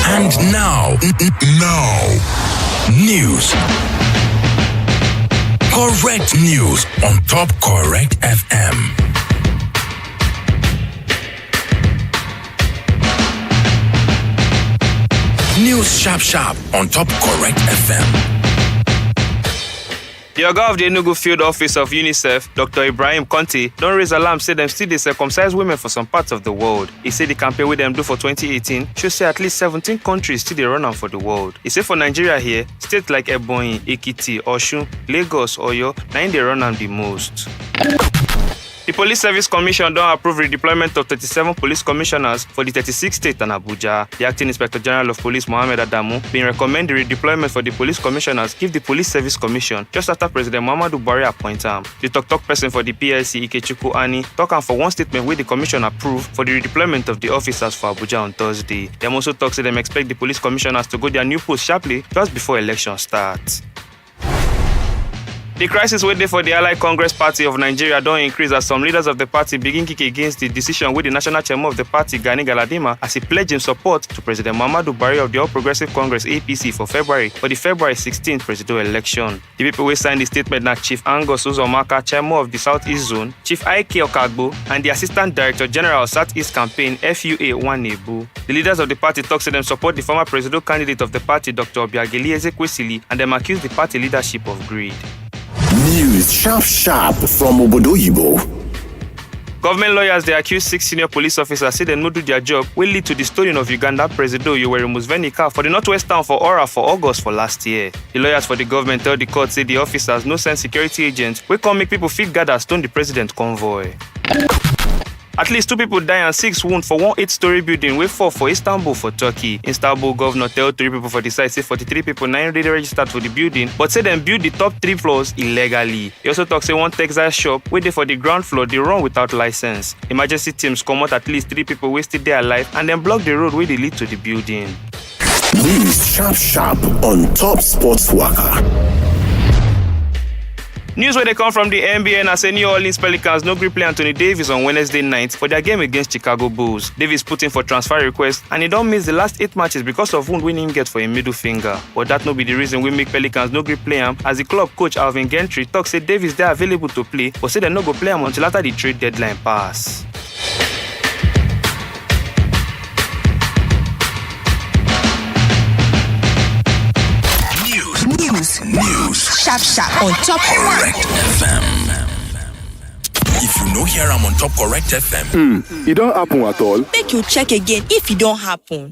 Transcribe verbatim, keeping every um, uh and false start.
And now, n- n- now, news. Correct news on Top Correct F M. News sharp sharp on Top Correct F M. The oga of the Enugu field office of UNICEF, Doctor Ibrahim Conte, don raise alarm say dem still dey circumcise women for some parts of the world. He say the campaign wey dem do for twenty eighteen show say at least seventeen countries still dey run am for the world. He say for Nigeria here, states like Ebonyi, Ekiti, Osun, Lagos, Oyo, na im dey run am the most. The Police Service Commission don approve redeployment of thirty-seven police commissioners for the thirty-six states and Abuja. The Acting Inspector General of Police, Mohammed Adamu, bin recommend the redeployment for the police commissioners give the Police Service Commission just after President Muhammadu Buhari appoint am. The tok-tok person for the P S C, Ikechukwu Ani, talk am for one statement wey the commission approve for the redeployment of the officers for Abuja on Thursday. Dem also talk say dem expect the police commissioners to go their new post sharply just before election start. The crisis wey dey for the Allied Congress Party of Nigeria don increase as some leaders of the party begin kick against the decision wey the national chairman of the party, Gani Galadima, as he pledge im support to President Muhammadu Buhari of the All Progressive Congress, A P C, for February, for the February sixteenth presidential election. The people wey sign the statement na Chief Angus Uzomaka, chairman of the Southeast Zone, Chief Ike Okagbo, and the Assistant Director General of Southeast Campaign, F U A, Nwanebu. The leaders of the party talk say dem support the former presidential candidate of the party, Doctor Obiageli Ezekwesili, and dem accuse the party leadership of greed. News sharp sharp from Obodo Oyibo. Government lawyers dey accuse six senior police officers say dem no do their job, wey lead to the stoning of Uganda President Yoweri Museveni car for the northwest town for Ora for August for last year. The lawyers for the government tell the court say the officers no send security agents wey come make people fit gather stone the president convoy. At least two people die and six wound for one eight-story building wey fall for Istanbul for Turkey. Istanbul governor tell three people for the site say forty-three people na im dey registered for the building, but say dem build the top three floors illegally. He also talk say one textile shop wey dey for the ground floor dey run without license. Emergency teams comot at least three people wey still dey alive and dem block the road wey dey lead to the building. News sharp sharp on Top Sports Waka. News wey dey come from the N B A na say New Orleans Pelicans no gree play Anthony Davis on Wednesday night for their game against Chicago Bulls. Davis put in for transfer request and he don miss the last eight matches because of wound wey him get for him middle finger. But that no be the reason wey make Pelicans no gree play am, as the club coach Alvin Gentry talk say Davis dey available to play, but say dem no go play am until after the trade deadline pass. News. News. News. Sharp sharp on Top Correct F M. If you no hear am on Top Correct F M, hmm, e don happen at all? Make you check again if e don happen.